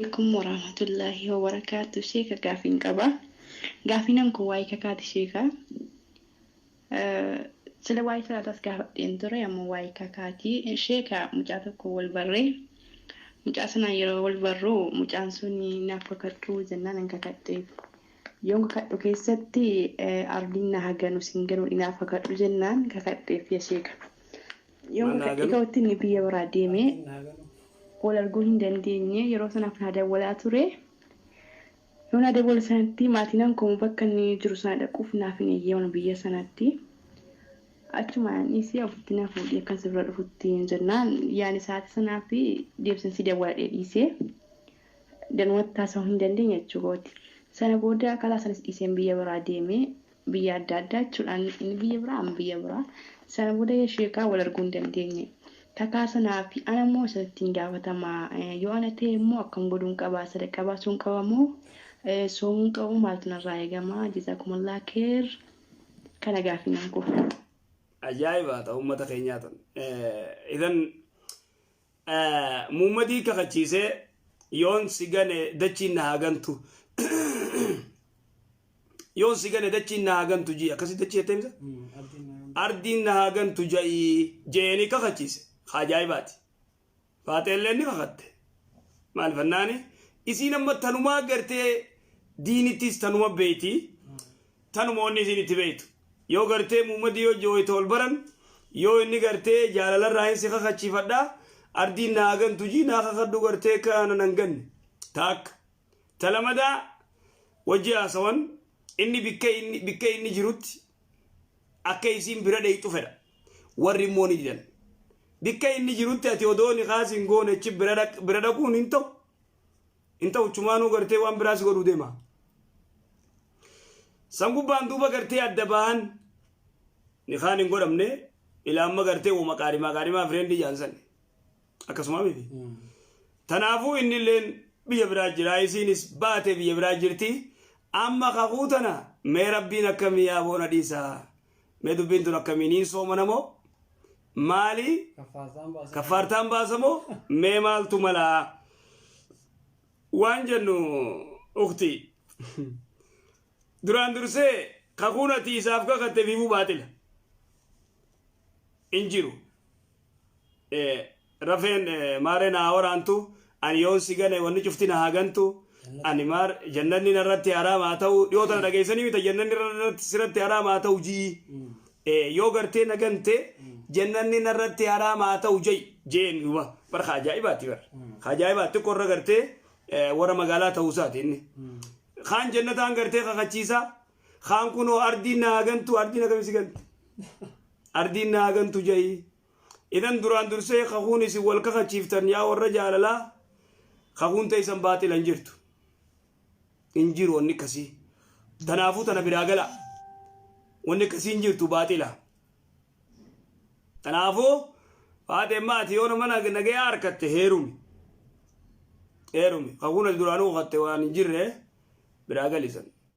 Alaikum warahmatullahi wabarakatuh. Sheeka gaafiin qaba. Gaafiin kun waa'ee kakaati sheeka. Sila waa'ee salaatas gaafadheen ture ammoo waa'ee kakaati. Sheeka mucaa tokko wal barree mucaa sanaan yeroo wal barru mucaan sun naaf kakadhu jennaan nan kakadheef. Yoon kakadhu keessatti ardiin na haganu sin ganu naaf kakadhu jennaan kakadheef ya sheeka. Yoon Maal na kakadhe haganu? ka'utti inni biyya biraa deemee wal arguu hin dandeenye yeroo sanaaf na dawwalaa ture. Yoo na dawwalu sanatti maatiin hankomu bakka inni jiru sana dhaquuf naaf hin eeyyaman biyya sanatti. Achumaan dhiisee ofitti na fuudhee akkan si bira dhufutti hin jennaan yaani sa'aatii sanaa fi deebiseen si dawwaladhee dhiisee danumatti haasa'uu hin dandeenye jechuu kooti. Sana booda karaa sanas dhiiseen biyya biraa deemee biyya adda addaa jechuudhaan inni biyya biraa amma biyya biraa. Sana booda sheekaa wal arguu hin dandeenye. Kakaa sanaa fi ana immoo isatti hin gaafatama. Yoo ana ta'e immoo akkam godhuun qaba? Sadaqaa baasuun qaba moo soomuun qabu maaltu narraa eegama? Jazaakumallaa kheer. Kana gaaffii nan koo. Ajaa'iba ta'u uummata keenyaa tun. Idan muummadii kakachiisee yoon si gane dachiin na haa gantu. Yoon si gane dachiin na haa gantu jii akkasii dachii jettee misa? Ardiin na haa gantu ja'ii jeeni kakachiise. Ajaa'ibaati. Faaxeelleen ni kakatte. Maal fannaani isiin amma tanumaa gartee diinittis tanuma beeyti. Tanuma wanni isiin itti beeytu. Yoo gartee muummadii yoo jooyta ol baran yoo inni gartee jaalalarraa hin si kakachiifadha ardiin naa gantu jii naa kakadhu gartee kana nan ganne. Taakka. Talamadaa wajji haasawan inni bikka inni jirutti akka isiin bira dheeyxu fedha. Warri immoo ni didan. Bikka inni jirutti ati odoo ni kaas hin goone achi bira dhaquun hin ta'u. Hin ta'u chumaanuu gartee waan biraa si godhuu deema. San gubbaan duuba gartee adda bahan ni kaan hin godhamne ilaa amma gartee woma qaarimaa qaarimaa friend jaansan. Akkasuma miti. Tanaafuu inni illeen biyya biraa jira isiinis baatee biyya biraa jirti. Amma kakuu tana mee rabbiin akkamii yaa boona dhiisaa. Mee dubbiin tun akkamii niin soomana moo maali kaffaartaan baasa moo mee maaltu malaa waan jennu ukti duraan dursee kakuun ati isaaf kakatte fiifuu baaxila hin jiru. Rafeen maaree na haa waraantu ani yoon si gane wanni cufti na haa gantu ani maar jannanni narratti haraam haa ta'u dhiyoo tana dhageessanii mita jannanni narratti sirratti haraam haa ta'u jii yoo gartee na gante jannanni narratti haraam haa ta'u jei jeen duuba bar ka ajaa'ibaati bar ka ajaa'ibaati xiqqoo irra gartee warra magaalaa ta'uu isaati inni kaan jannataan gartee kakachiisaa kaan kunoo ardiin na haa gantu ardiin akkamii si ganti ardiin na haa gantu jei. Idan duraan dursee kakuun isin wal kakachiiftan yaa warra jaalalaa kakuun teessan baaxila hin jirtu. Hin jiru wanni akkasii. Tanaafuu tana biraa gala. Wanni akkasii hin jirtu baaxila. Kanaafuu faatee maati yoo nama nagayaa harkatte heerumi. Heerumi. Kakuun ati duraanuu kakatte waan hin jirre biraa galisan.